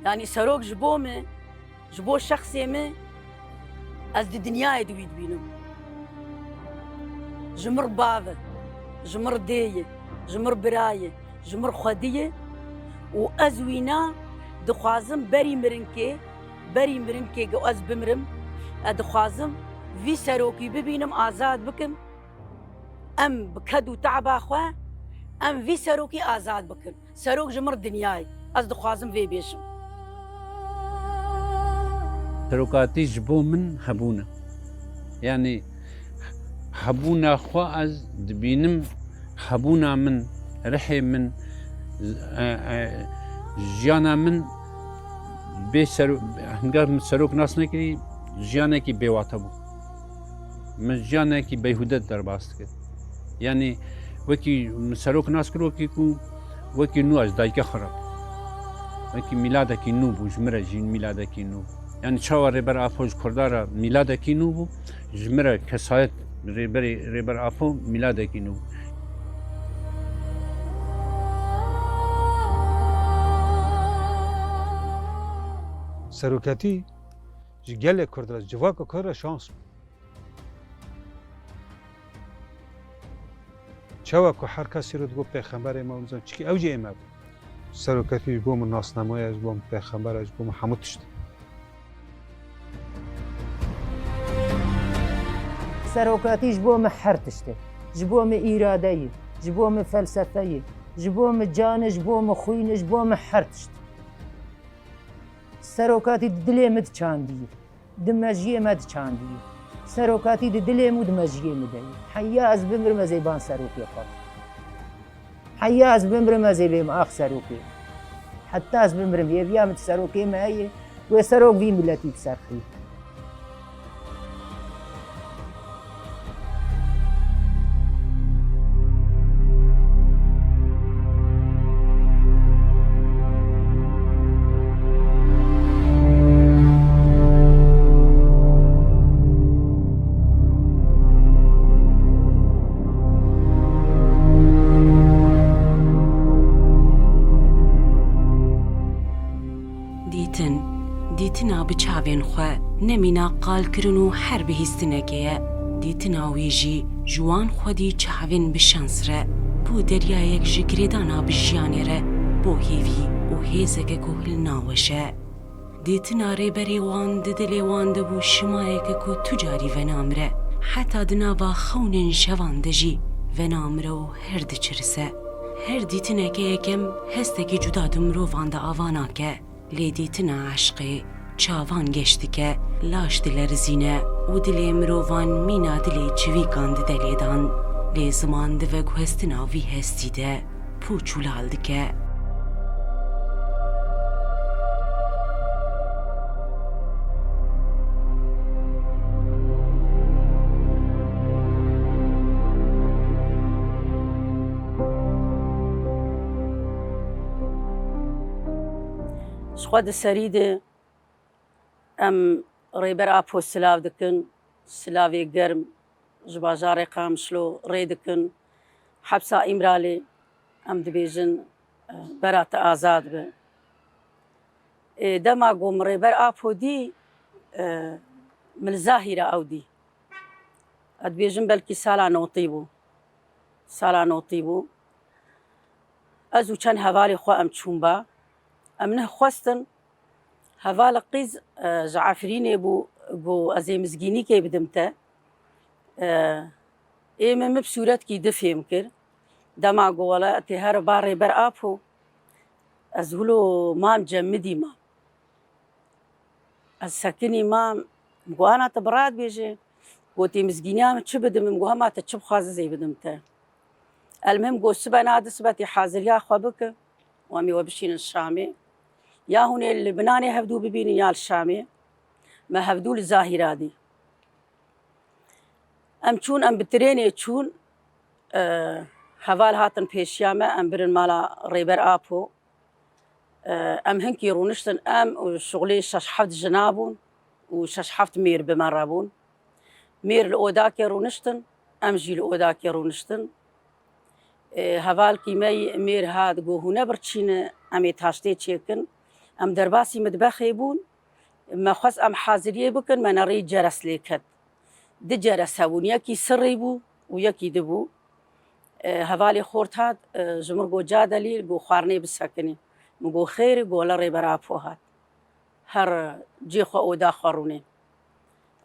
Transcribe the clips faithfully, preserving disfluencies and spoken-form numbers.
Yanî serok ji bo min, ji bo şexsê min, ez di dinyayê de wî dibînim. Ji min re bav e, ji min re dê ye, ji min re bira ye, ji min re xwedî ye û ez wîna dixwazim berî mirinkê, berî mirinkê ku ez bimirim, ez dixwazim vî serokî bibînim, azad bikim. Em bi ked û te'ba xwe, em vî serokî azad bikin. Serok ji min re dinya ye. Ez dixwazim vê bêjim. Serokatî ji bo min hebûn e. Yanî hebûna xwe ez dibînim, hebûna min, rihê min, e, e, jiyana min bê sero-, hinga min serok nas nekirî, jiyanekî bêwate bû. Min jiyanekî beyhûde derbas dikir. Yanî wekî min serok nas kir, wekî ku wekî nû ez dayika xwe re. Wekî mîladekî nû bû, ji min re jî mîladekî nû. Yanî çawa Rêber Apo ji Kurda re mîladekî nû bû, ji min re kesayet Rêberê, Rêber Apo mîladekî nû bû. Seroketî ji gelê Kurd re, civaka Kurd re şans bû. Çawa ku her kes îro digot pêxemberê me û nizam çikî ew jî ê me bû. Seroketî ji bo min nasnamaya, ji bo min pêxembera, ji bo min hemû tişt e. Serokatî ji bo min her tişt e. Ji bo min îrade ye, ji bo min felsefe ye, ji bo min can e, ji bo min xwîn e, ji bo min her tişt e. Serokatî di dilê min diçandiye. Di mejiyê me diçandiye. Serokatî di dilê min û di mejiyê min de ye. Heya ez bimirim ez ê ban serokê xwe. Heya ez bimirim ez ê bêm ax serokê. Heta ez bimirim hêviya min di serokê me heye. Wê serok vî miletî bi ser xî. Dîtin, dîtina bi çavên xwe ne mîna qalkirin û her bihîstinekê ye. Dîtina wî jî ji wan xwedî çavên bi şans re bo deryayek ji girêdana bi jiyanê re bo hêvî û hêzeke ku hilnaweş e. Dîtina rêberê wan di dilê wan de bû şimayeke ku tu carî venamire, heta di nava xewnên şevan de jî venamire û her diçirise. Her dîtineke yekem hestekî cuda di mirovan de ava nake. Lê dîtina eşqê çavan geş dike, laş dilerizîne û dilê mirovan mîna dilê çivîkan dide lêdan. Lê ziman di veguhestina vî hestî de pûç û lal dike. Ji xwe di serî de em Rêber Apo silav dikin, silavê germ ji bajarê Qamişlo rê dikin, hepsa Îmralê em dibêjin, e, bera te azad be. Ê, dema ku min Rêber Apo dî, e, min li Zahîra ew dî. Ez dibêjim belkî sala notî bû. Sala notî bû. Ez û çend hevalê xwe em çûn ba. Em neh xwestin. Hevalek qîz, e, ji Efrînê bû, got, ez ê mizgînîkê bidim te. E, ê min, min bi sûretkî di fêm kir. Dema got, wele tê here ba Rêber Apo. Ez wilo mam cem min dî mam. Ez sekinî mam. Min got, ana te bi ra dibêje. Got, tê mizgîniya min çi bidim? Min got, hema te çi bixwaze ez ê bidim te. Elmihim got, sibe na di sibe tê haziriya xwe bike. Û em ê we bişînin Şamê. Ya hûn ê li Binanê hevdû bibînin ya li Şamê. Me hevdû li Zahîra dî. Em çûn, em bi trênê çûn, e, heval hatin pêşiya me, em birin mala Rêber Apo. E, em hinkî rûniştin, em û şixulê şeş heft jina bûn û şeş heft mêr bi me re bûn. Mêr li odakê rûniştin, em jî li odakê rûniştin. E, hevalkî me yî mêr hat, got, hûn nebirçîne, em ê taştê çêkin. Em derbasî mitbexê bûn, me xwest em haziriyê bikin, me nerî ceres lê ket. Du ceres hebûn, yekî sirrî bû û yekî di bû. E, hevalê xort hat, e, ji min got, "Ca delîl?" Got, "Xwarinê bisekinî." Min got, "Xêr e?" Got, "Le Rêber Apo hat." Her cê xwe oda xwe rûnê.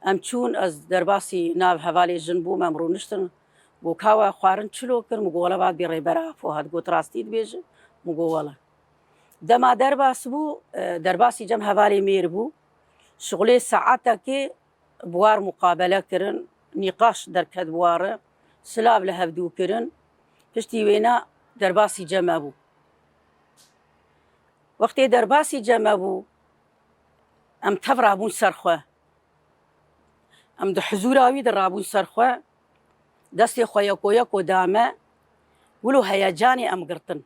Em çûn, ez derbasî nav hevalê jin bûm, em rûniştin. Got, "Ka we xwarin çilo kir?" Min got, "Wele vat bî Rêber Apo hat." Got, "Rastî dibêjî?" Min got, "Wele." Dema derbas bû, e, derbasî cem hevalê mêr bû. Şixulê saetekê bi war muqabele kirin, nîqaş derket bi war, silav li hevdû kirin. Piştî wêna derbasî cem me bû. Wextê derbasî cem me bû, em tev rabûn ser xwe. Em di huzûra wî de rabûn ser xwe. Destê xwe yeko yeko da me. Wilo heyecanê em girtin.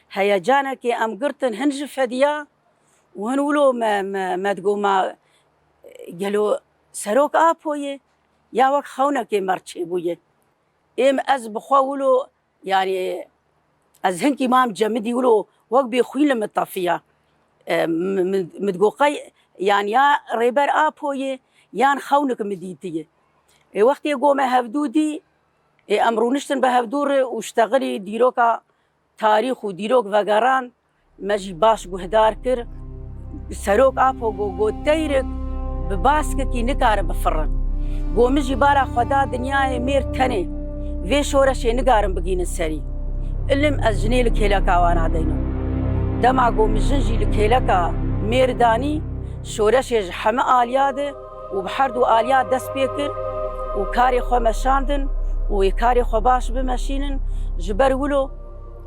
Heyecanekê em girtin, hin ji fediya û hin wilo me, me, me digo ma, gelo Serok Apo ye, ya wek xewnekê me re çêbûye. Êm ez bi xwe wilo, yanî ez hinkî mam cemidî wilo wek bê xwîn li min tefiya. E, min, min, min digo qey, yanî ya Rêber Apo ye, yan xewnik min dîtiye. Ê wextê go me hevdû dî, ê em rûniştin bi hevdû re û ştexilî dîroka tarîx û dîrok vegerand, me jî baş guhdar kir. Serok Apo got, got, "Teyrik bi baskekî nikare bifirin." Got, "Min jî bala xwe da dinyayê mêr tenê. Vê şoreşê nigarin bigînin serî." Ilim ez jinê li kêleka wana deynim. Dema got min jin jî li kêleka mêr danî, şoreşê ji heme aliya de û bi her du aliya dest pê kir û karê xwe meşandin û ê karê xwe baş bimeşînin. Ji ber wilo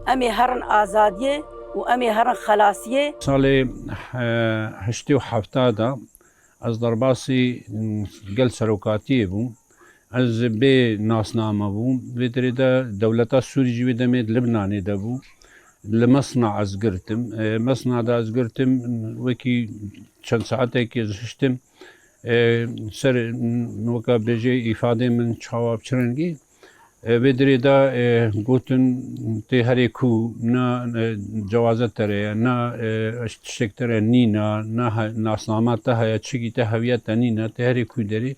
em ê herin azadiyê û em ê herin xelasiyê. Salê, eh, heştê û hefta de ez derbasî, mm, gel serokatiyê bûm. Ez bê nasname bûm. Vê derê de dewleta Sûrî jî wê demê di Libnanê de bû. Li Mesna ez girtim. E, Mesna de ez girtim, wekî çend saetekê ez hiştim. E, ser, weka bêjê îfadê min çawa bi çi rengî. E, vê derê de, e, gotin, "Tê herê ku, na, e, cewaze te re ye, na, e, tiştek te re nîne, na he-, nasnama te heye, çikî te hewiye te nîne, tê herê ku derê."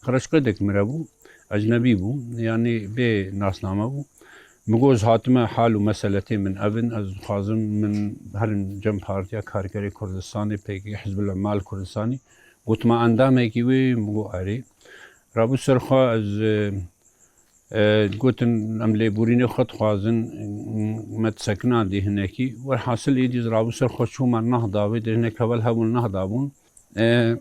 Xreçqedek min re bû, ecnebî bû, yanî bê nasname bû. Min got, "Ez hatime hal û meseletê min ev in, ez dixwazim min herin cem Partiya Karkerê Kurdistanê, P K K, Hizbul Umal Kurdistanî." Gotima, "Endamekî wê?" Min got, "Erê." Rabû ser xwe ez, e, e, gotin, "Em lêborînê xwe dixwazin, me disekina dê hinekî." Werhasil êdî ez rabû ser xwe çûma Nehda, wê derê hinek heval hebûn Nehda bûn. E,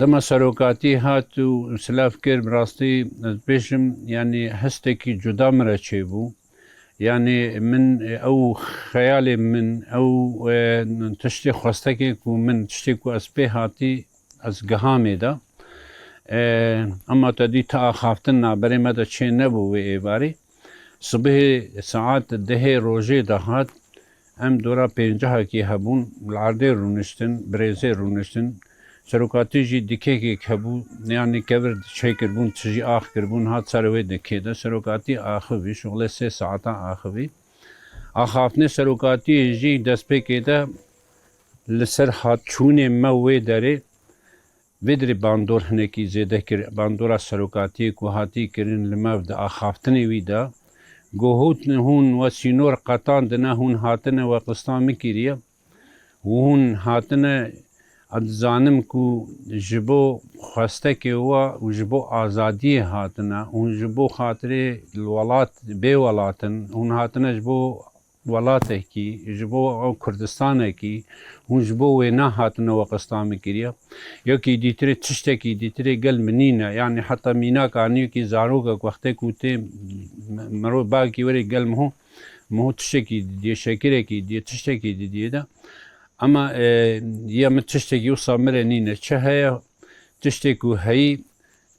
dema serokatî hat û silav kir, bi rastî ez bêjim, yanî hestekî cuda min re çêbû. Yanî min, e, ew xeyalê min, ew, e, tiştê xwestekê ku min, tiştê ku ez pê hatî, ez gihamê de. E, ema te dî ti axaftin naberê me de çê nebû wê êvarî. Sibihê saet dehê rojê de hat, em dora pêncehekî hebûn, li erdê rûniştin, bi rêzê rûniştin. Serokatî jî dikekek hebû, yanî kevir çêkirbûn, tijî ax kirbûn, hat ser wê dikê de. Serokatî axivî, şixulê sê saetan axivî. Axaftinê serokatiyê jî destpêkê de li ser hatçûnê me wê derê, vê derê bandor hinekî zêde kir, bandora serokatiyê ku hatî kirin li me di axaftinê wî de, got, "Hûn, hûn we sînor qetandine, hûn hatine we qista min kiriye û hûn hatine, ez dizanim ku ji bo xwestekê we û ji bo azadiyê hatine, hûn ji bo xatirê li welat, bê welat in, hûn hatine ji bo welatekî, ji bo ew Kurdistanekî, hûn ji bo wê nehatine we qista min kiriye. Yekî dîtirê, tiştekî dîtirê gel min nîne. Yanî heta mînak anî yekî zarokek wextê ku tê, me-, merov bakî werê gel miho, miho tiştekî didiye, şekirekî didiye, tiştekî didiye de. Ema, e, ya min tiştekî wisa min re nîne. Çi heye, tiştê ku heyî,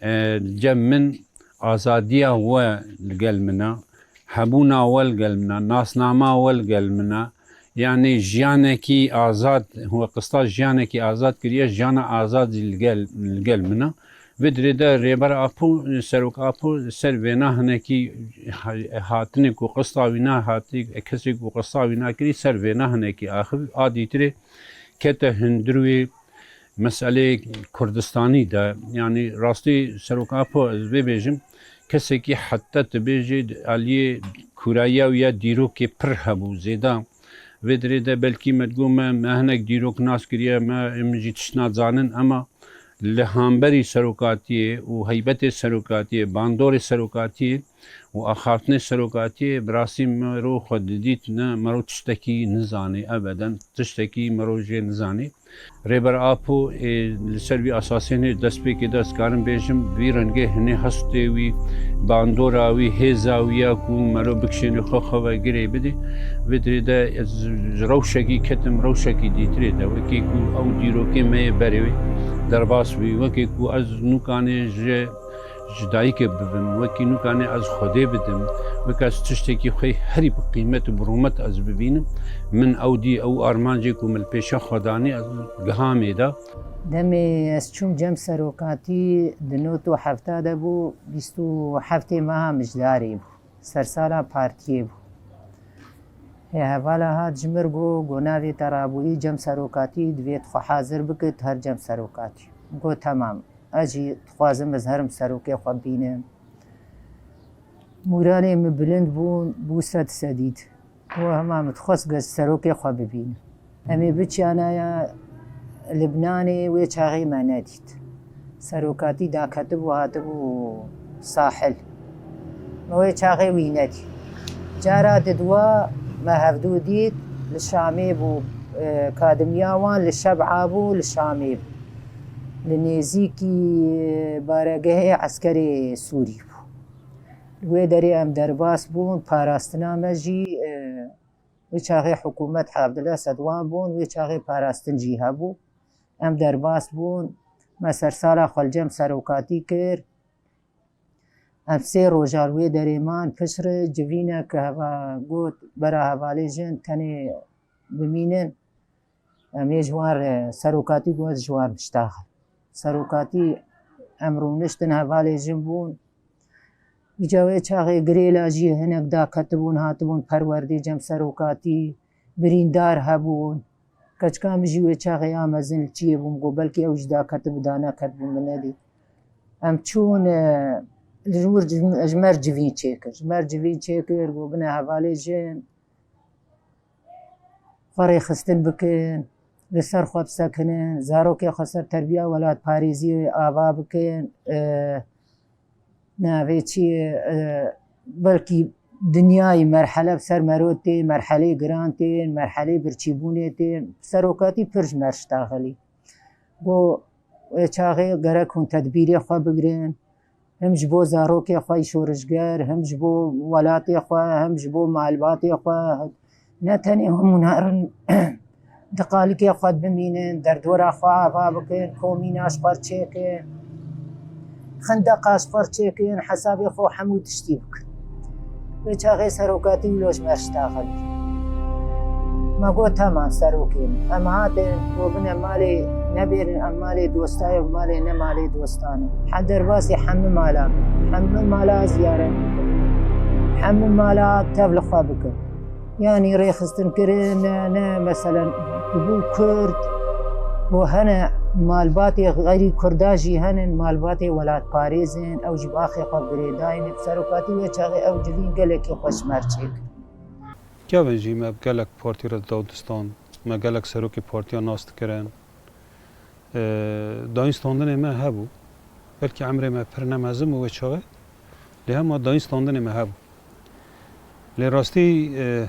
e, cem min azadiya we li gel min e, hebûna we li gel min e, nasnama we li gel min e. Yanî jiyanekî azad, we qista jiyanekî azad kiriye, jiyana azad jî li gel, li gel min e. Vê dirê de Rêber Apo, Serok Apo ser vêna hinekî ha-, hatinê ku qista wî nehatî, kesê ku qista wî nakirî ser vêna hinekî axivî, a dîtirê kete hundir wê meseleyê Kurdistanî de. Yanî rastî Serok Apo, ez vê bêjim, kesekî heta tu bêjî aliyê kûrayiya wî ya dîrokê pir hebû, zêde. Vê dirê de belkî me digot me, me hinek dîrok nas kiriye, me, em jî tişt nazanin, ema li hemberî serokatiyê û heybetê serokatiyê, bandorê serokatiyê û axaftinê serokatiyê, bi rastî mero xwe didît, ne, mero tiştekî nizanê, ebeden tiştekî mero jê nizanê. Rêber Apo, ê, li ser vî esasê hinê destpêkê de ez karim bêjim, vî rengê hinê hestê wî, bandora wî, hêza wî ya ku mero bikişênê xwe, xwe ve girê bidê. Vê dirê de ez ji rewşekî ketim rewşekî dîtirê de, wekî ku ew dîrokê me yê berê wê derbas bî, wekî ku ez nûkanê ji ji dayikê bibim, wekî nûkanê ez Xwedê bidim, wek ez tiştekî xwe herî bi qîmet û bi rûmet ez bibînim, min ew dî, ew armancê ku min li pêşa xwe danî, ez gihamê de. Demê ez çûm cem serokatî, di nod û hefta de bû, bîst û heftê meha mijdarê bû, sersala partiyê bû. Hê hevala hat ji mir got, got, navê te rabûyî cem serokatî, divê tu xwe hazir bikit her cem serokatî. Got, temam. Ez jî dixwazim ez herim serokê xwe bibînim. Mûranê min bilind bûn, bû sed sedîd. Û hema min dixwest ez serokê xwe bibînim. Em ê biçiyana ya Libnanê, wê çaxê me nedît. Serokatî daketibû, hatibû sahil. Me wê çaxê wî nedît. Cara didwa me hevdû dît, li Şamê bû, e, kadimiya wan li Şeb'a bû, li Şamê bû. Li nêzîkî baregehê eskerê Sûrî bû. Li wê derê em derbas bûn, parastina me jî, e, wê çaxê hikûmet Abdullah Sedwan bûn, wê çaxê parastin jî hebû. Em derbas bûn, me sersala xwe li cem serokatî kir. Em sê roja li wê derê man, piştre civînek heva got, bera hevalê jin tenê bimînin. Em ê ji wan re, serokatî got, ji wan biştaxin. Serokatî em rûniştin, hevalê jin bûn. Îca wê çaxê girêla jî hinek daketibûn, hatibûn perwerdê cem serokatî, birîndar hebûn. Keçika min jî wê çaxê ya mezin li çiyê bûm, got, belkî ew jî daketibû, daneketibû, min nedît. Em çûn, e, li wir ji, ji mer civîn çêkir. Ji mer civîn çêkir, got, bine hevalê jin, xwe rêxistin bikin, li ser xwe bisekinin, zarokê xwe ser terbiya welatparêziyê ava bikin, e, navê çi ye, e, belkî dinyayê merhele bi ser mero tê, merhelê giran tên, merhelê birçîbûnê tên, serokatî pir ji mer ştaxilî. Got, wê çaxê gerek hûn tedbîrê xwe bigirin, him ji bo zarokê xwe yî şorişger, him ji bo welatê xwe, him ji bo malbatê xwe. Ne tenê hûn herin di qalikê xwe bimînin, derdora xwe ava bikin, komîna ji xwe çêkin, xindeqa ji xwe çêkin, hesabê xwe hemû tiştî bikin. Wê çaxê serokatî wilo ji me ştaxilî. Me got, temam serokê min. Em hatin, got, bine malê, nebêrin em malê dostayê û malê ne malê dostane. He derbasî hemî mala min. Hemî mala ziyaret bikin. Hemî mala tev li xwe bikin. Yanî rêxistin kirin, ne, ne, meselen, dibû Kurd, û hene malbatê xeyrî Kurda jî henin, malbatê welatparêz in, ew jî bi axê xwe girêdayî ne. Serokatî wê çaxê ew civîn gelekî xweş merçêk. Kevin jî me bi gelek partî re dawdistan, me gelek serokê partiya nas dikirin. E, dayîn standinê me hebû. Belkî emrê me pir ne mezin bû wê çaxê. Lê hema dayîn standinê me hebû. Lê rastî, e,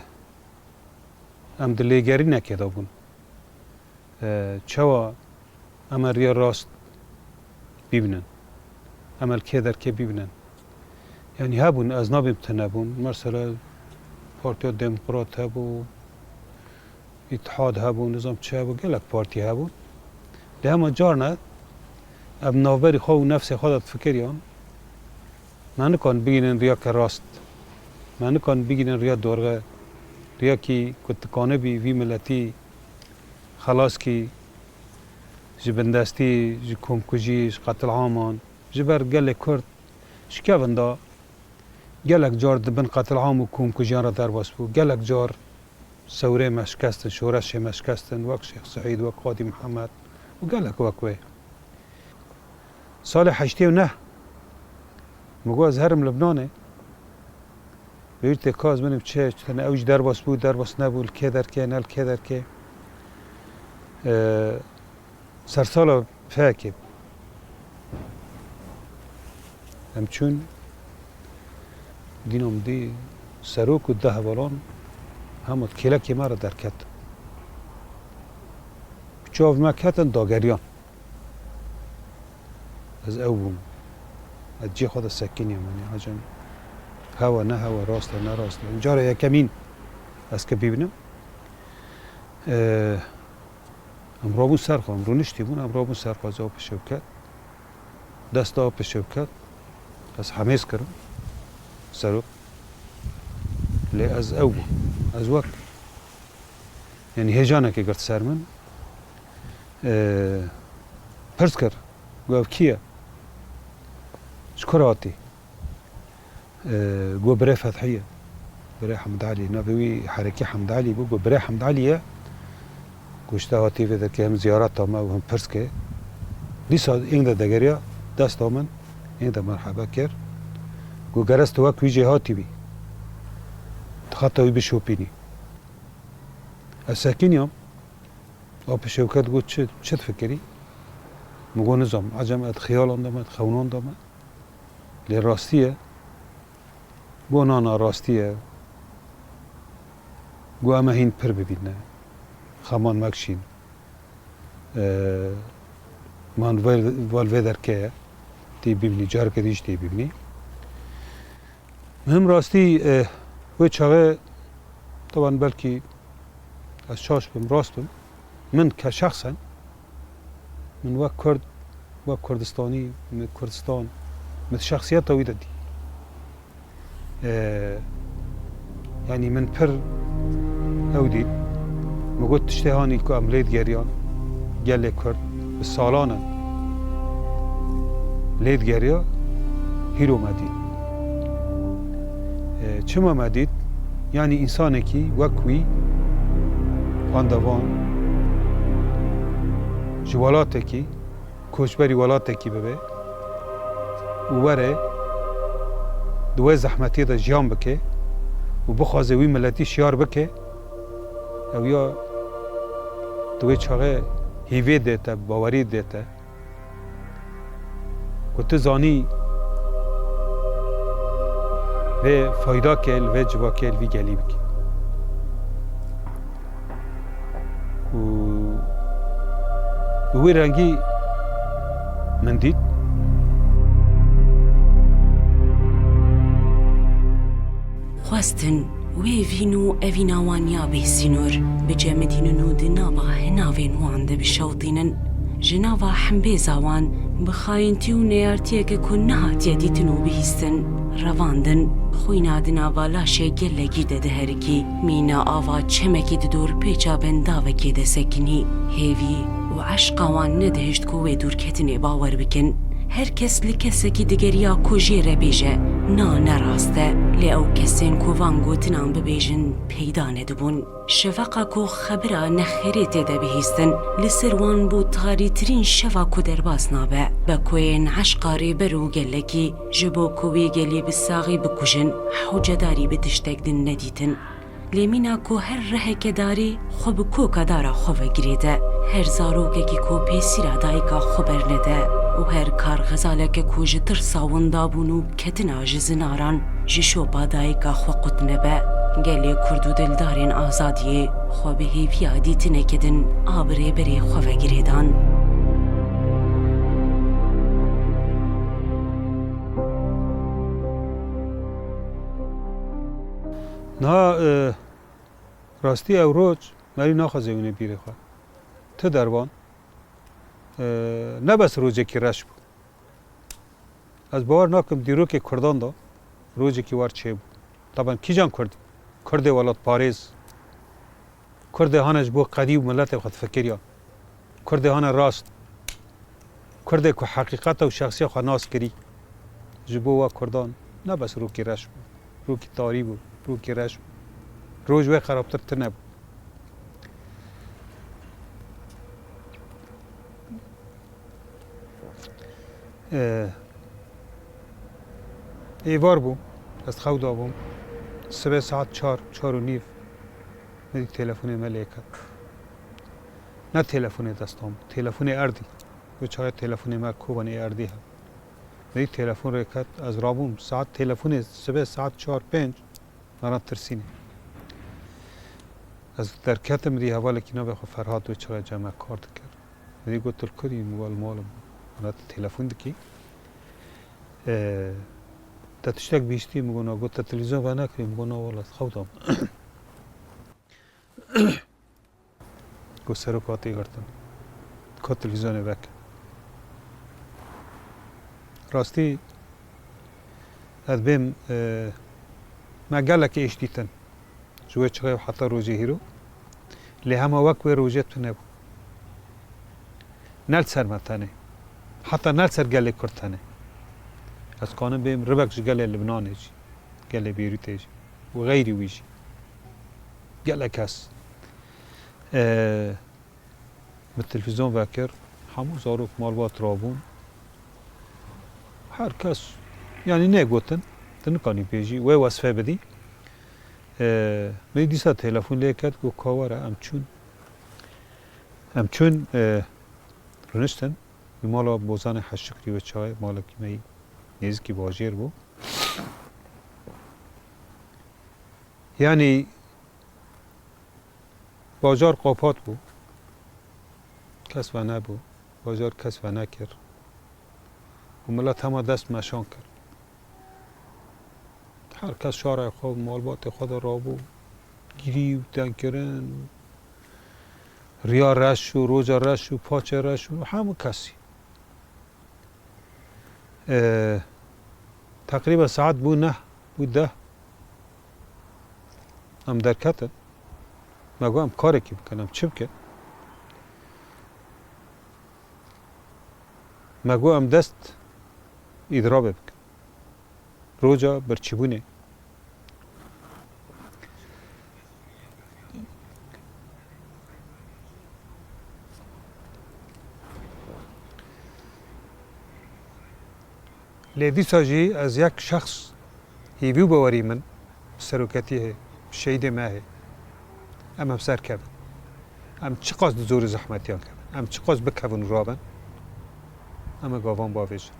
em di lêgerînekê de bûn. E, çawa em ê riya rast bibînin? Em ê li kê derkê bibînin? Yanî hebûn, ez nabêm tune bûn. Mesela Partiya Demokrat hebû, Îtihad hebû, nizam çi hebû, gelek partî hebûn. Lê hema carna em navberî xwe û nefsê xwe de difikiriyan, me nikan bigînin riyake rast. Me nikan bigînin riya dorxe. Riyakî ku dikanibî vî miletî xelas kî ji bindestî, ji komkujî, ji qetilaman, ji ber gelê Kurd ji kevin da. Gelek car di bin qetilam û komkujiyan re derbas bû. Gelek car Sewrê me şikestin, şoreşê me şikestin, wek Şêx Seîd, wek Qadî Mihemed û gelek wek wê. Salê heştê û neh min got ez herim Libnanê. Li wî tê ka ez binim çi, çi tene ew jî derbas bû, derbas nebû, li kê derkê, ne li kê derkê. Ee, Sersala fekê. Em çûn, dîna min dî serok û deh hevalan hema kêlekê me re derket. Çav me ketin dageriyan. Ez ew bûm. Ez cihê xwe de sekiniyam, yanî hacem hewa ne hewa, rast e ne rast e. Cara yekemîn ez ke bibînim. Ee, Em rabûn ser xwe, em rûniştî bûn, em rabûn ser xwe, ez Apê Şewket. Dest da Apê Şewket, ez hemêz kirim, serok. Lê ez ew bûm. Ez wek, yanî hêjanekê girt ser min. Ee, pirs kir, got, ev kî ye? Ji kur hatî? Ee, got, birê Fethî ye. Birê Hemd Elî. Navê wî Herekî Hemd Elî bû. Got, birê Hemd Elî ye. Got, ji te hatî vê derkê hem ziyareta me û hem pirskê. Dîsa êng de degeriya desta min, êng de merhebe kir. Got, gerez tu wek wî jê hatî bî. Tu xeta wî bişopînî. Ez sekiniyam. Apê Şewket got, çi, çi difikirî? Min got, nizam. Ecem ez di xiyalan de me, di xewnan de me. Lê rastî ye. Got, na, na, rastî ye. Got, em ê hîn pir bibîne. Xeman mekşîn. Ee, man vel, vel vê derkeye. Tê bibînî, careke dî jî tê bibînî. Muhim rastî, e, wê çaxê, teban belkî ez şaş bim, rast bim. Min ke şexsen, min wek Kurd, wek Kurdistanî, min Kurdistan, min di şexsiyeta wî de dî. E, yanî min pir ew dît. Min got tiştê hanî ku em lê digeriyan, gelê Kurd bi salan e lê digeriya, hîro me dît. E, çima me dît? Yanî însanekî wek wî, wenda van, ji welatekî, koçberî welatekî bibe û were di wê zehmetiyê de jiyan bike û bixwaze wî miletî şiyar bike, ew ya di wê çaxê hîvê dê te, bawerî dê te, ku tu zanî vê fayda ke li vê civakê li vî gelî bikî. Û bi wî rengî min dît. Xwestin wê vîn û evîna wan ya bêsînor bicemidînin û di nava hinavên wan de bişewtînin. Ji nava hembêza wan bi xayintî û neyartiyeke ku nehatiye dîtin û bihîstin, revandin. Xwîna di nava laşê gelekî de diherikî. Mîna ava çemekî di dor pêça bendavekê de sekinî. Hêvî û eşqa wan nedihişt ku wê dûrketinê bawer bikin. Her kes li kesekî digeriya ku jê re bêje, na ne rast e. Lê ew kesên ku van gotinan bibêjin peyda nedibûn. Şeveqa ku xebira nexêrê tê de bihîstin, li ser wan bû tarîtirîn şeva ku derbas nabe. Bekoyên eşqa rêber û gelekî, ji bo ku wê gelî bi saxî bikujin, hewcedarî bi tiştek din nedîtin. Lê mîna ku her reheke darê xwe bi koka dara xwe ve girêde, her zarokekî ku pêsîra dayika xwe bernede û her karxezaleke ku ji tirsa winda bûn û ketina ji zinaran ji şopa dayika xwe qut nebe, gelê Kurd û dildarên azadiyê xwe bi hêviya dîtineke din a bi rêberê xwe ve girêdan. Niha, e, rastî ew roj merî naxwaze wîne bîrê xwe. Ti dervan, e, ne bes rojekî reş bû. Ez bawer nakim dîrokê Kurdan de rojekî war çêbû. Taban kîjan Kurd? Kurdê welatparêz. Kurdê hane ji bo qedî û miletê xwe difikiriya. Kurdê hane rast. Kurdê ku heqîqeta û şexsiya xwe nas kirî. Ji bo we Kurdan ne bes rokî reş bû. Rokî tarî bû. Rokî reş bû. Roj wê xerabtir tune bû. Ee, êvar bû. Ez xew dabûm. Sibê saet çar, çar û nîv min dî telefonê me lê ket. Ne telefonê destan bû, telefonê erdî. Wê çaxê telefonê me Kobanê erdî hebû. Min dî telefon rê ket, ez rabûm. Saet telefonê sibê saet çar pênc, me re tirsînê. Ez derketim, min dî hevalekî navê xwe Ferhat wê çaxê cem me kar dikir. Min dî got, "Tu li ku yî?" Min got, "Li mal im." "Ana tu telefon dikî? Ee, te tiştek bihîstî?" Min got, "Na." Got, "Te televîzyon venekirî?" Min got, "Na wela, xew dam." Got, "Serok hatiye girtin. Ka televîzyonê veke." Rastî, ez bêm, e, me gelek êş dîtin. Ji wê çaxê heta rojê hîro. Lê hema wek wê rojê tune bû. Ne li ser me tenê. Heta ne li ser gelê Kurd tenê. Ez kanim bêm ribek ji gelê Libnanê jî, gelê Beyrûtê jî û xeyrî wî jî. Gelek kes. Ee, min televîzyon vekir, hemû zarok malbat rabûn. Her kes, yanî nê gotin, tu nikanî pê jî wê wesfê bidî. Ee, min dîsa telefon lê ket, got, "Ka were, em çûn." Em çûn, ee, rûniştin. Li mala Bozanê Heşikrî wê çaxê malekî me yî nêzîkî bajêr bû. Yanî bajar qapat bû. Kes venebû. Bajar kes venekir. Û milet hema dest meşan kir. Her kes şarê xwe, malbatê xwe de rabû. Girî û tengkirin û riya reş û roja reş û paçê reş û hemû kesî. Ee, teqrîben saet bû neh, bû deh. Em derketin. Me got, "Em karekî bikin, em çi bikin?" Me got, "Em dest îdirabê bikin." Roja birçîbûnê. Lê dîsa jî ez yek şexs hîvî û bawerî min bi seroketî hê, bi şehîdê me hê. Em, em ser kevin. Em çiqas di zor û zehmetiyan kevin. Em çiqas bikevin û rabin. Em ê gavan bavêjin.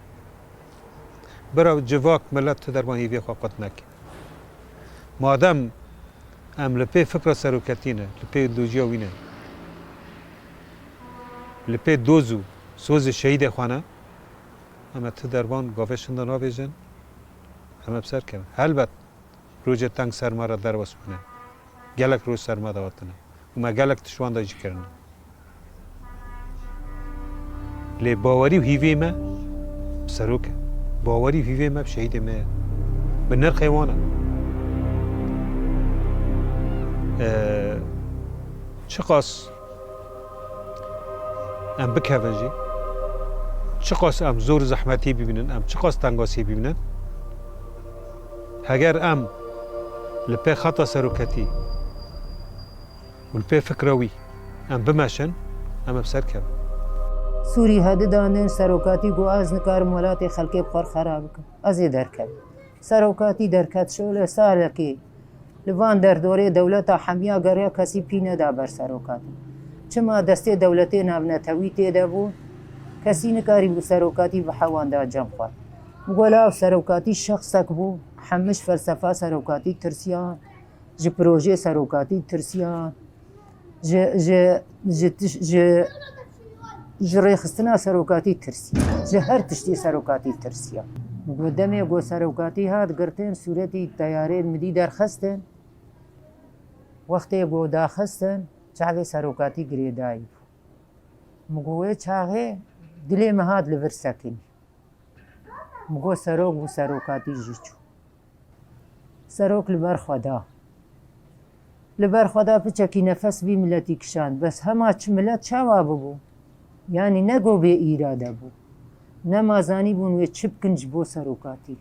Bira civak, milet, tu derman hîvê xwe qut neke. Madem em li pê fikra seroketî ne, li pê îdeolojiya wî ne, li pê doz û sozê şehîdê xwe ne, em ê tu derman gavê şinda navêjin, em ê bi ser kevin. Helbet, rojê teng ser me re derwes bûne. Gelek roj ser me de hatine. Û me gelek tişt wan de jî kirine. Lê bawerî û hîvê me bi serok e. Bawerî û hîvê me bi şehîdê me ye. Bi nirxê wan e. Ee, çiqas em bikevin jî, çiqas em zor û zehmetî bibînin, em çiqas tengasî bibînin, heger em li pê xeta seroketî û li pê fikra wî em bimeşin, em ê bi ser kevin. Sûrî hedi danin, serokatî got, "Ez nikarim welatê xelkê bi xwe re xera bikim. Ez ê derkevim." Serokatî derket, şole salekê li van derdorê dewleta hemiya geriya, kesî pî neda ber serokatî. Çima destê dewletê navnetewî tê de bû, kesî nikarîbû serokatî bi hewan da cem xwe. Min got, "Law serokatî şexsek bû, hemiş felsefa serokatî tirsiyan, ji projê serokatî tirsiyan, ji, ji, ji tiş-, ji, ji rêxistina serokatî tirsiya, ji her tiştî serokatî tirsiya." Min got, "Demê ku serokatî hat girtin, sûretî teyarê min dî derxistin, wextê ku daxistin, çavê serokatî girêdayî bû." Min got, "Wê çaxê dilê min hat li vir sekinî." Min got, "Serok bû, serokatî jî çû." Serok li ber xwe da. Li ber xwe da piçekî nefes vî miletî kişand. Bes hema çi milet çawa bibû? Yanî ne go bê îrade bû. Nema zanîbûn wê çi bikin ji bo serokatî.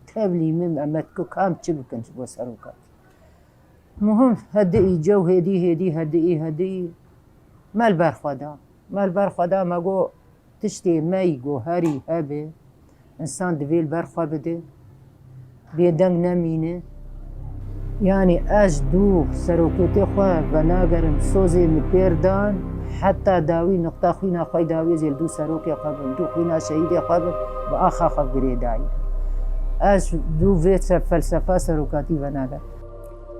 Tevlî min emet ku kam çi bikin ji bo serokatî. Muhim hediî, cew hêdî, hêdî, hediî, hediî. Me li ber xwe da. Me li ber xwe da, me got, Tiştê me yî ku herî hebe, însan divê li ber xwe bide, bêdeng nemîne. Yanî ez dû serokêtê xwe venagerim, sozê min pêr dan, heta dawî nuqta xwîna xwe yî dawî ez ê li dû serokê xwe bim, dû xwîna şehîdê xwe bim, bi axa xwe girêdayî. Ez dû vê se-, felsefa serokatî venagerim.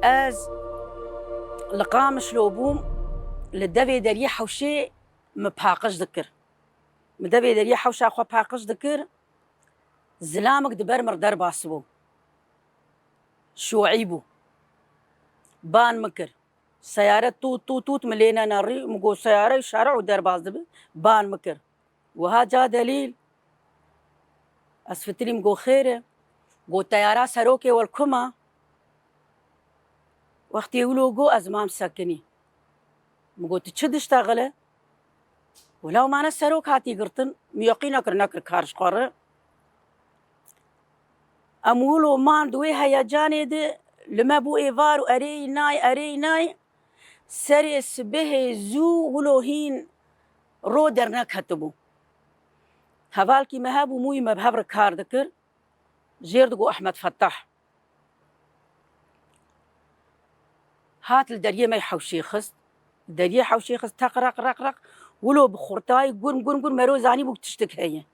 Ez li Qamişlo bûm, li devê Deriyê Hewşê min paqij dikir. Min devê Deriyê Hewşa xwe paqij dikir, zilamik di ber min derbas bû. Şoî bû. Ban min kir. Seyare tût, tût, tût min lê nenerî. Min got, "Seyare şerî û derbas dibe." Ban min kir. Wiha ca delîl. Ez fitilîm, got, "Xêr e." Got, "Teyara serokê we li ku ma?" Wextê wilo got, ez mam sekinî. Min got, "Tu çi diştexile?" Wila û mane serok hatî girtin, min yeqîn nekir, nekir kar ji xwe re. Em wilo man di wê heyecanê de, li me bû êvar û erê yî nay, erê yî nay, serê sibehê zû wilo hîn ro derneketibû. Hevalkî me hebû, mûyî me bi hev re kar dikir, jêr digot Ehmed Fetah. Hat li deriyê me hewşê xist. Deriyê hewşê xist, teq req, req, req. Wilo bi xurtayî gurm, gurm, gurm, mero zanîbû tiştik heye.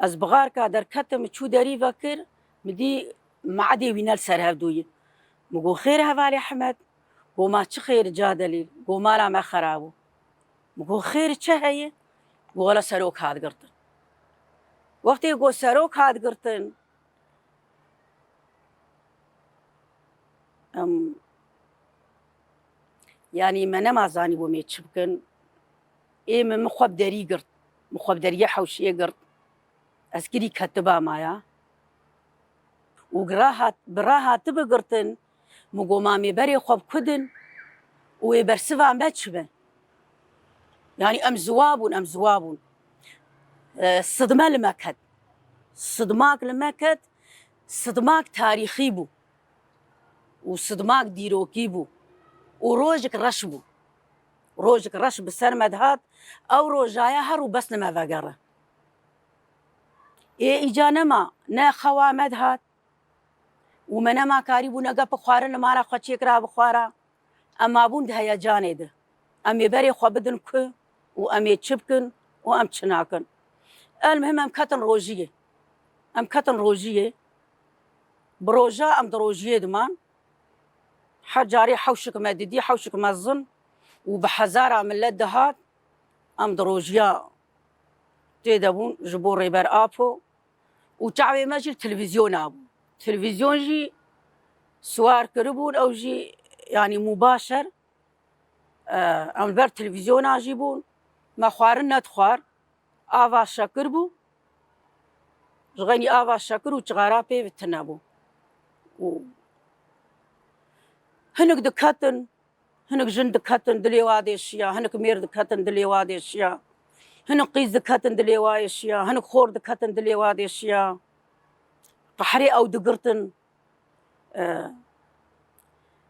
Ez bixarka derketim, çû derî vekir, min dî meedê wî ne li ser hevdûyî. Min got, "Xêr e hevalê Ehmed?" Got, "Ma çi xêr e ca delîl?" Got, "Mala me xerab bû." Min got, "Xêr e, çi heye?" Got, "Wela serok hat girtin." Wextê got, "Serok hat girtin." Em, yanî me nema zanîbû em ê çi bikin. Ê min, min xwe bi derî girt. Min xwe bi deriyê hewşiyê girt. Ez kirî ketiba maya. Û bi rahat, bi rahat bi girtin. Min got, "Ma em ê berê xwe bi ku din û ê bersiva me çi be?" Yanî em ziwa bûn, em ziwa bûn. E, sidme li me ket. Sidmak li me ket, sidmak tarîxî bû. Û sidmak dîrokî bû. Û rojek reş bû. Rojek reş bi ser me dihat, ew rojaya her û bes li me vegere. Ê îca nema, ne xewa me dihat. Û me nema karîbû ne gep xwarin li mala xwe çêkira bixwara. Em mabûn di heyecanê de. Em ê berê xwe bidin ku û em ê çi bikin û em çi nakin. El mihim em ketin rojiyê. Em ketin rojiyê. Bi roja em di rojiyê diman. Her carê hewşik me didî, hewşik mezin û bi hezara milet dihat. Em di rojiya tê de bûn ji bo Rêber Apo. Û çavê me jî li televîzyona bû. Televîzyon jî siwar kiribûn, ew jî, yanî, mubaşer, e, em li ber televîzyona jî bûn. Me xwarin nedixwar. Ava şekir bû. Ji xeynî ava şekir û çixara pê ve tune bû. Û hinek diketin, Hinek jin diketin dilê wa dê şiya, hinek mêr diketin dilê wa dê şiya, hinek qîz diketin dilê wa yê şiya, hinek xor diketin dilê wa dê şiya. Qehrê ew digirtin. E,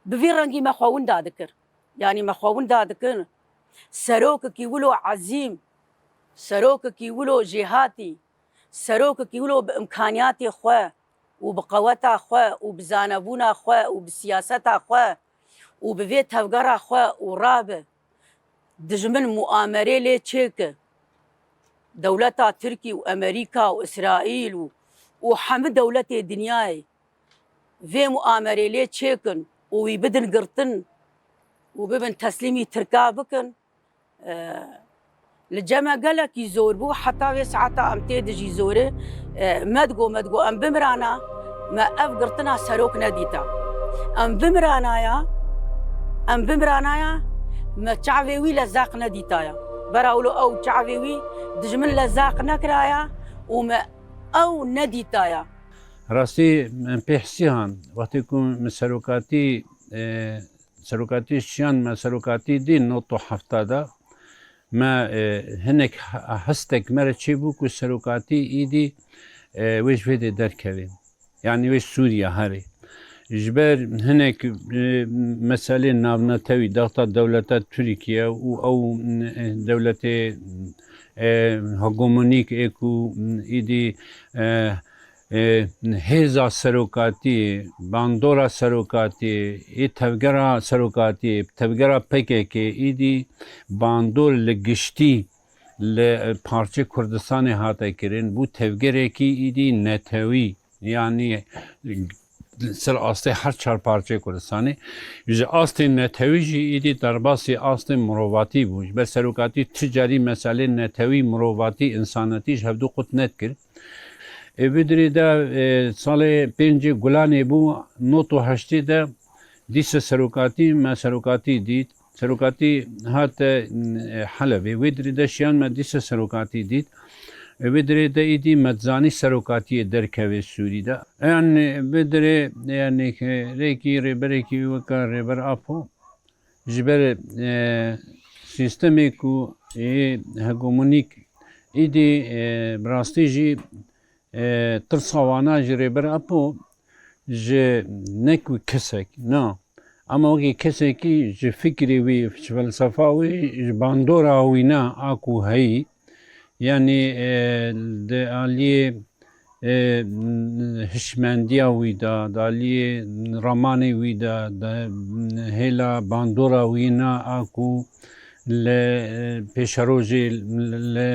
bi vî rengî me xwe winda dikir. Yanî me xwe winda dikir. Serokekî wilo ezîm, serokekî wilo jêhatî, serokekî wilo bi îmkaniyatê xwe, û bi qeweta xwe û bi zanebûna xwe û bi siyaseta xwe û bi vê tevgera xwe û rabe dijmin muamerê lê çêke. Dewleta Tirkî û Amerîka û Îsraîl û, û hemî dewletê dinyayê vê muamerê lê çêkin û wî bidin girtin û bibin teslîmî Tirka bikin. E, li cem me gelekî zor bû, heta vê saeta em tê dijî zorê. E, me digo, me digo, em bimirana, me ev girtina serok nedîta. Em bimiranaya, em bimiranaya, me çavê wî lezaq nedîtaya. Bera wilo ew çavê wî dijmin lezaq nekiraya û me ew nedîtaya. Rastî, em pê hisiyan, wextê ku min serokatî, e, serokatî şiyan me serokatî dî nod û hefta de me, e, hinek he-, hestek me re çêbû ku serokatî îdî, e, wê ji vê dê derkeve. Yanî wê Sûriye herê. Ji ber hinek, e, meselê navnetewî, dexta dewleta Tirkiye û ew, e, dewletê, e, hegemonîk ê ku, m, îdî, e, e, hêza serokatî, bandora serokatî, ê tevgera serokatî, tevgera P K K, îdî bandor li giştî li parçê Kurdistanê hate kirin, bû tevgerekî îdî netewî. Yanî ser astê her çar parçê Kurdistanê. Ji astê netewî jî îdî derbasî astê mirovatî bû. Ji ber serokatî tu carî meselê netewî, mirovatî, însanetî ji hevdu qut nedikir. Ê vê dirê de, e, salê pêncê Gulanê bû, nod û heştê de dîsa serokatî, me serokatî dît. Serokatî hate, e, Helebê. Wê dirê de şiyan me dîsa serokatî dît. E, wê dirê de îdî me dizanî serokatiyê derkeve Sûrî de. Yanî vê dirê, yanî rêkî rêberekî weke Rêber Apo ji ber, e, sîstemê ku ê hegemonîk îdî, e, bi rastî jî, e, tirsa wana ji Rêber Apo ji ne ku kesek, na, ama wekî kesekî ji fikrê wî, ji felsefa wî, ji bandora wî ne a ku heyî, yanî, e, di aliyê, e, hişmendiya wî de, di aliyê ramanê wî de, di hêla bandora wî ne a ku li, e, pêşerojê li,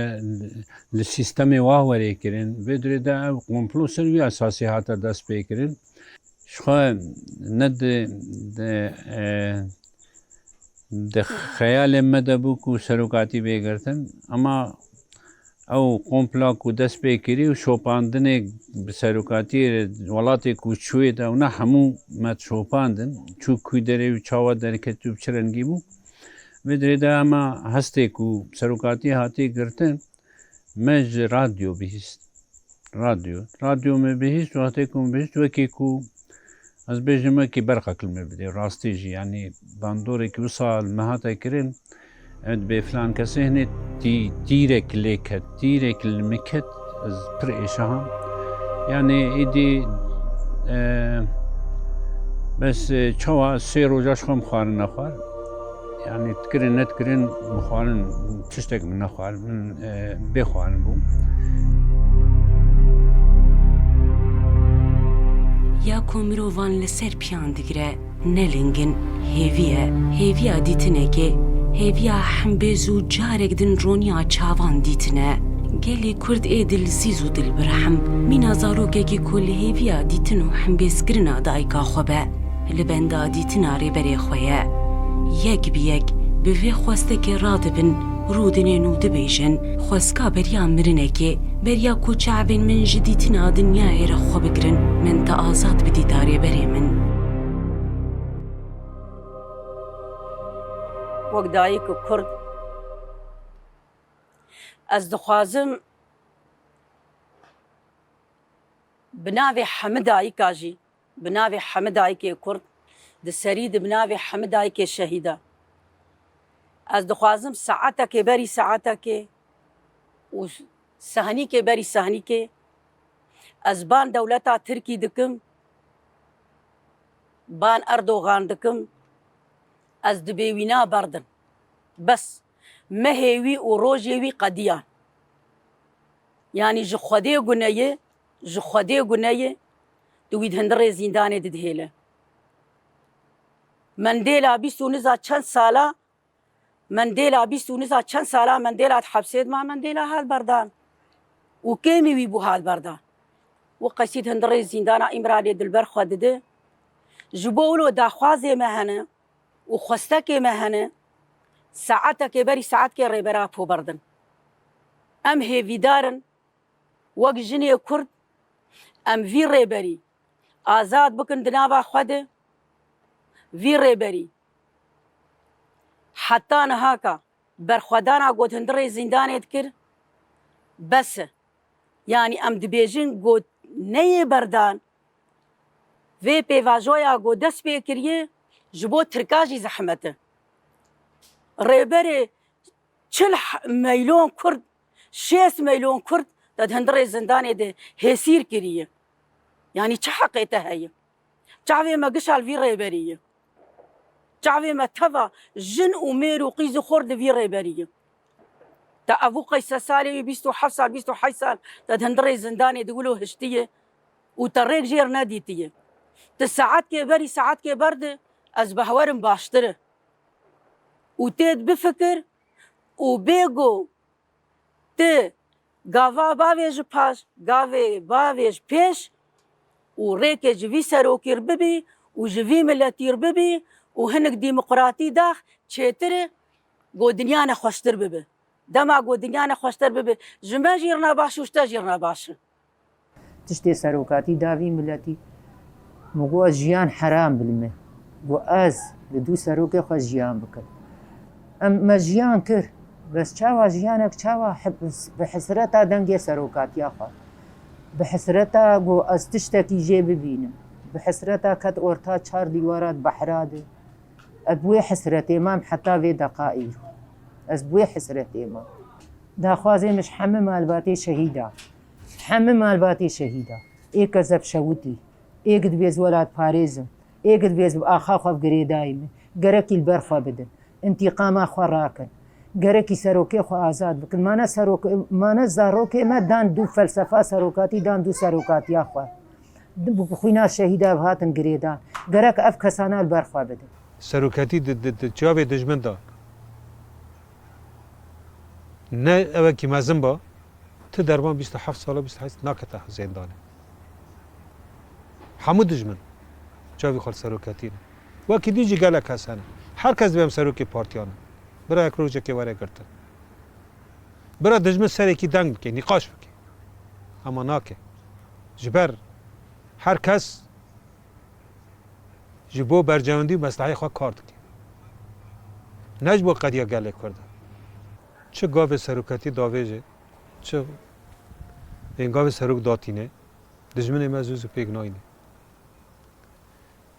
li sîstemê wa were kirin. Vê dirê de ev komplo ser wî esasî hate destpêkirin. Ji xwe ne di, di, e, di xeyalê me de bû ku serokatî bê girtin, ama ew kompla ku dest pê kirî û şopandinê bi serokatiyê welatê ku çûyê de, ewna hemû me şopandin, çû ku derê û çawa derketî û bi çi rengî bû. Vê dirê de ema hestê ku serokatî hatî girtin, me ji radyo bihîst. Radyo. Radyo me bihîst, wextê ku me bihîst, wekî ku ez bêjim, wekî berqek li me bidê. Rastî jî, yanî bandorekî wisa li me hate kirin, ev dibê filan kesê hinê tî-, tîrek lê ket, tîrek li min ket, ez pir êşa ham. Yanî êdî, e, bes, e, çawa sê roja ji xwe min xwarin nexwar. Yanî dikirin nedikirin, min xwarin, tiştek min nexwar, min, e, bê xwarin bûm. Ya ku mirovan li ser piyan digire, ne ling in, hêvî ye, hêviya dîtinekê, hêviya hembêz û carek din roniya çavan dîtine. Gelê Kurd ê dilsîz û dilbirehim, mîna zarokekî ku li hêviya dîtin û hembêzkirina dayika xwe be, li benda dîtina rêberê xwe ye. Yek bi yek bi vê xwestekê radibin, rûdinên û dibêjin, xweska beriya mirinekê, beriya ku çavên min ji dîtina dinyayê re xwe bigirin, min te azad bidîta rêberê min. Wek dayik Kurd, ez dixwazim bi navê hemî dayika jî, bi navê hemî dayikê Kurd, di serî de bi navê hemî dayikê şehîda. Ez dixwazim saetekê berî saetekê û sehnîkê berî sehnîkê ez ban dewleta Tirkî dikim, ban Erdogan dikim, ez dibê wîna berdin. Bes, mehê wî û rojê wî qediyan. Yanî ji Xwedê gune ye, ji Xwedê gune ye, tu wî di hundirê zîndanê didihêle. Mendêla bîst û niza çend sala, Mendêla bîst û niza çend sala Mendêla di hepsê dima, Mendêla hat berdan. Û kêmî wî bû hat berdan. Û qesî di hundirê zîndana Îmralê dilber xwe dide. Ji bo wilo daxwazê me hene û xwestekê me hene, saetekê berî saetkê Rêber Apo berdin. Em hêvîdar in, wek jinê Kurd, em vî rêberî azad bikin di nava xwe de, vî rêberî heta nihaka berxwedana got hundirê zîndanê dikir, bes e. Yanî em dibêjin got neyê berdan, vê pêvajoya got dest pê kiriye ji bo Tirka jî zehmet e. Rêberê çil meyloon Kurd, şêst meyloon Kurd te di hundirê zindanê de hêsîr kiriye. Yanî çi heqê te heye? Çavê me gişa li vî rêberî ye. Çavê me teva jin û mêr û qîz û xort li vî rêberî ye. Te ev û qey sed salê wî bîst û heft sal, bîst û heşt sal te di hundirê zindanê di wilo hiştiye û te rêk jêr nedîtiye. Tu saetkê berî saetkê berde, ez bi hewerim baştir e. Û tê bifikir û bê go tu gava bavêji paş, gavê bavêj pêş û rêkê ji vî serokî r bibî û ji vî miletî r bibî û hinik demokratî dax çêtir e, go dinya ne xweştir bibe. Dema go dinya ne xweştir bibe, ji me jî rine baş û ji te jî rine baş e. Tiştê serokatî da vî miletî. Min got, ez jiyan heram bilime. Got, ez li dû serokê xwe jiyan bikim. Em, me jiyan kir. Bes çawa jiyanek, çawa hep-, bi hesreta dengê serokatiya xwe. Bi hesreta got, ez tiştekî jê bibînim. Bi hesreta ket orta çar dîwara di behra de. Ez bi wê hesretê mam heta vê deqa îro. Ez bi wê hesretê mam. Daxwazê min ji hemî malbatê şehîda. Hemî malbatê şehîda. Êk ez ev şewitî. Êk divê ez welatparêz im. Êk divê ez bi axa xwe bi girêdayî me. Gerekî li ber xwe bidin. Întîqama xwe rakin. Gerekî serokê xwe azad bikin. Mane serok-, mane zarokê me dan dû felsefa serokatî, dan dû serokatiya xwe. Di, bi xwîna şehîda bi hatin girêdan. Gerek ev kesana li ber xwe bidin. Seroketî di, di, di çavê dijmin de ne ewekî mezin ba, ti derman bîst û heft sala, bîst û heft nakete zindanê. Hemû dijmin çavê xwe li seroketî ne. Wekî dî jî gelek kes hene. Her kes divê em serokê partiyan in. Bira yek rojekê were girtin. Bira dijmin serekî deng bike, nîqaş bike. Ama nake. Ji ber her kes ji bo berjewendî û mesleheyê xwe kar dike. Ne ji bo qediya gelê Kurd e. Çi gavê seroketî davêje, çi ên gavê serok datîne, dijminê me zû zû pêk nayîne.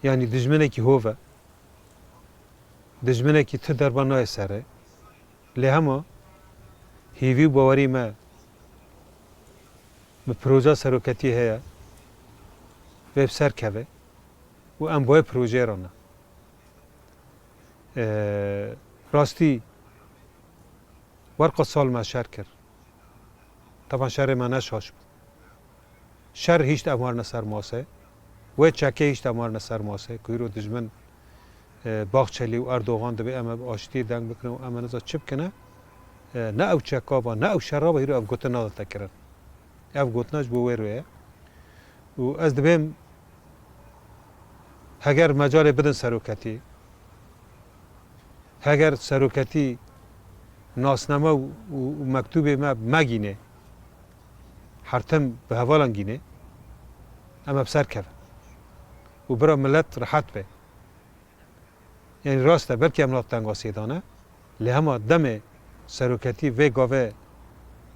Yanî dijminekî hov e, dijminekî ti derba nayê serê. Lê hema hêvî û bawerî me bi proja seroketî heye, vê bi ser keve û em bi wê projeyê re ne. Ee, rastî werqa sal me şer kir. Teban şerê me ne şaş bû. Şer hişt em warine ser masê. Wê çekê hişt em warine ser masê. Ku îro dijmin, e, Baxçelî û Erdogan dibê em ê bi aştiyê deng bikin û em ê niza çi bikine. E, ne ew çeka ba, ne ew şera ba, îro ev gotin nadite kirin. Ev gotina ji bo wê rûyê ye. Û ez dibêm heger mecalê bidin seroketî, heger seroketî nasname û, û, û mektûbê me megîne, her tim bi hevalan gîne, em ê bi ser kevin. Û bira milet rehet be. Yanî rast e, belkî em nav tengasiyê de ne, lê hema demê seroketî vê gavê,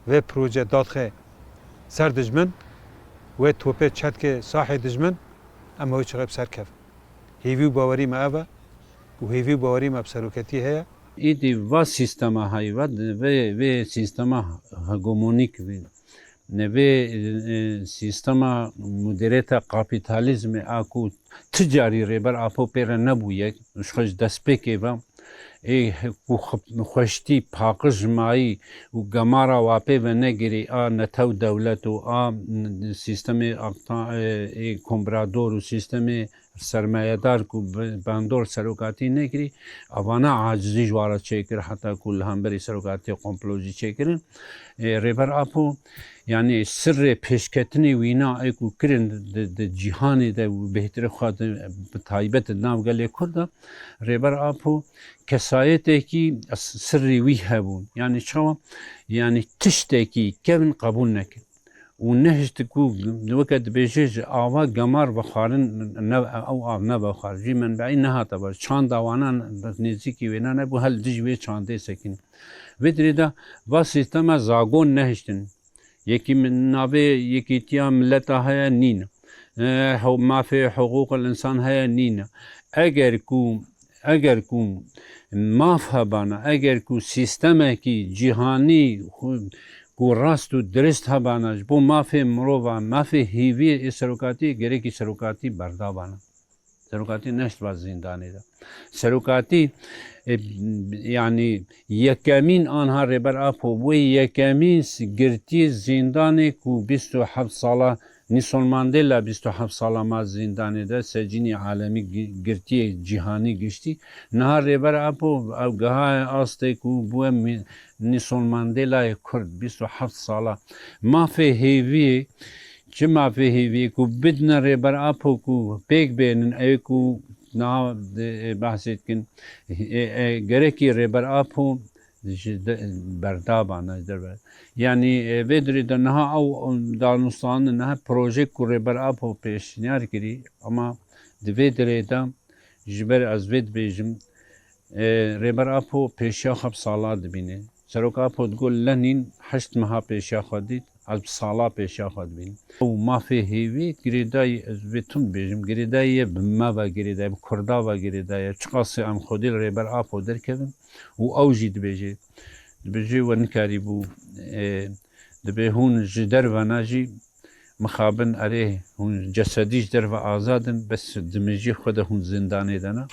vê proje dadxe ser dijmin, wê topê çetke sahê dijmin, em wê çixê bi ser kevin. Hêvî û bawerî me ev e û hêvî û bawerî me bi seroketî heye. Îdî va sîstema heyva, vê, vê sîstema hegemonîk vê, ne vê, e, sîstema modernîte kapîtalîzmê a ku ti carî Rêber Apo pê re nebûye, ji xwe ji destpêkê ve, ê ku xwe-, xweştî paqij mayî û gemara wa pê ve negirî a netew dewlet û a sîstemê akta-, e, ê komprador û sîstemê sermayedar ku bi-, bandor serokatî nekirî, evana acizî ji wa re çêkir, heta ku li hemberî serokatiyê komplo jî çêkirin. Ê, Rêber Apo, yanî sirrê pêşketinê wîna ê ku kirin di, di cîhanê de û bêhtirê xwe de, bi taybet di nav gelê Kurd de, Rêber Apo kesayetekî sirrê wî hebû. Yanî çawa? Yanî tiştekî kevin qebûl nekin. Û nehişt ku weke dibêje ji ava gemar vexwarin, ne, ew av nevexwar. Jî menbeî nehate bar. Çanda wana nêzîkî wêna nebû, hel dijî wê çandê sekin. Vê dirê de va sîstema zagon nehiştin. Yekî min-, navê yekîtiya mileta heye nîne. E, hew-, mafê hiqûqil însan heye nîne. Eger ku, eger ku maf hebana, eger ku sîstemekî cîhanî xu-, ku rast û dirist hebana, ji bo mafê mirovan, mafê hêviyê ê serokatiyê, gerekî serokatî berdabana. Serokatî neşt va zîndanê de. Serokatî, e, yanî yekemîn anha Rêber Apo bû, yekemîn s-, girtî zîndanê ku bîst û heft sala Nelson Mandela bîst û heft sala ma zîndanê de, secînî alemî gi-, girtiyê cîhanî giştî. Niha Rêber Apo ew gihaye astê ku bûye mi-, Nelson Mandela'yê Kurd, bîst û heft sala. Mafê hêviyê, çi mafê hêviyê ku bidine Rêber Apo ku pêk bênin, ew ku niha, e, behsê dikin, e, e, gerekî Rêber Apo ji de-, berdabana, ji derve. Yanî, e, vê dirê de niha ew, ew danûstandin, niha projek ku Rêber Apo pêşniyar kirî, ama di vê dirê de ji ber ez vê dibêjim, e, Rêber Apo pêşiya xwe bi sala dibîne. Serok Apo digot Lenîn heşt meha pêşiya xwe dît, ez bi sala pêşiya xwe dibînim. Ew mafê hêvî girêdayî, ez vê tund bêjim, girêdayî ye bi me ve girêdayî, bi Kurda ve girêdayî ye. Çiqasê em xwedî li Rêber Apo derkevin û ew jî dibêje, dibêje we nikarîbû, e, dibê hûn ji derve ne jî mixabin, erê, hûn cesedî ji derve azad in, bes di mijî xwe de hûn zindanê de ne.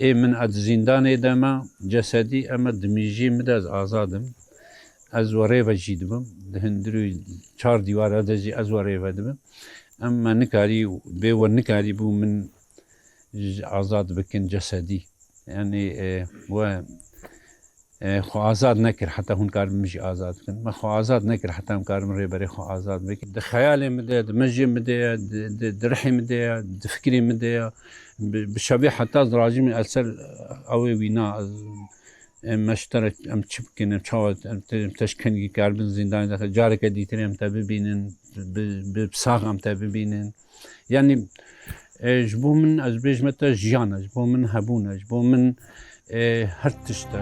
Ê min, ez di zindanê de me, cesedî, em e di mijî min de ez azad im. Ez we rê ve jî dibim. Di hundir û çar dîwara de jî ez we rê ve dibim. Em me nikarî, bê we nikarî bû min ji azad bikin cesedî. Yanî, e, we, e, xwe azad nekir, heta hûn karibin min jî azad bikin. Me xwe azad nekir, heta em karibin rêberê xwe azad bikin. Di xeyalê min de, di mejê min de ye, di, di, di rihê min de ye, di fikirê min de ye. Bi, bi şevê heta ez rajî min, ez ser ew ê wîna, ez, e, me ji te re em çi bikin, em çawa, em te, em te ji kengî karibin zîndanê de, careke dîtir em te bibînin, bi, bi, bi sax em te bibînin. Yanî, e, ji bo min, ez bêjime te, jiyan e, ji bo min hebûn e, ji bo min, e, her tişt e.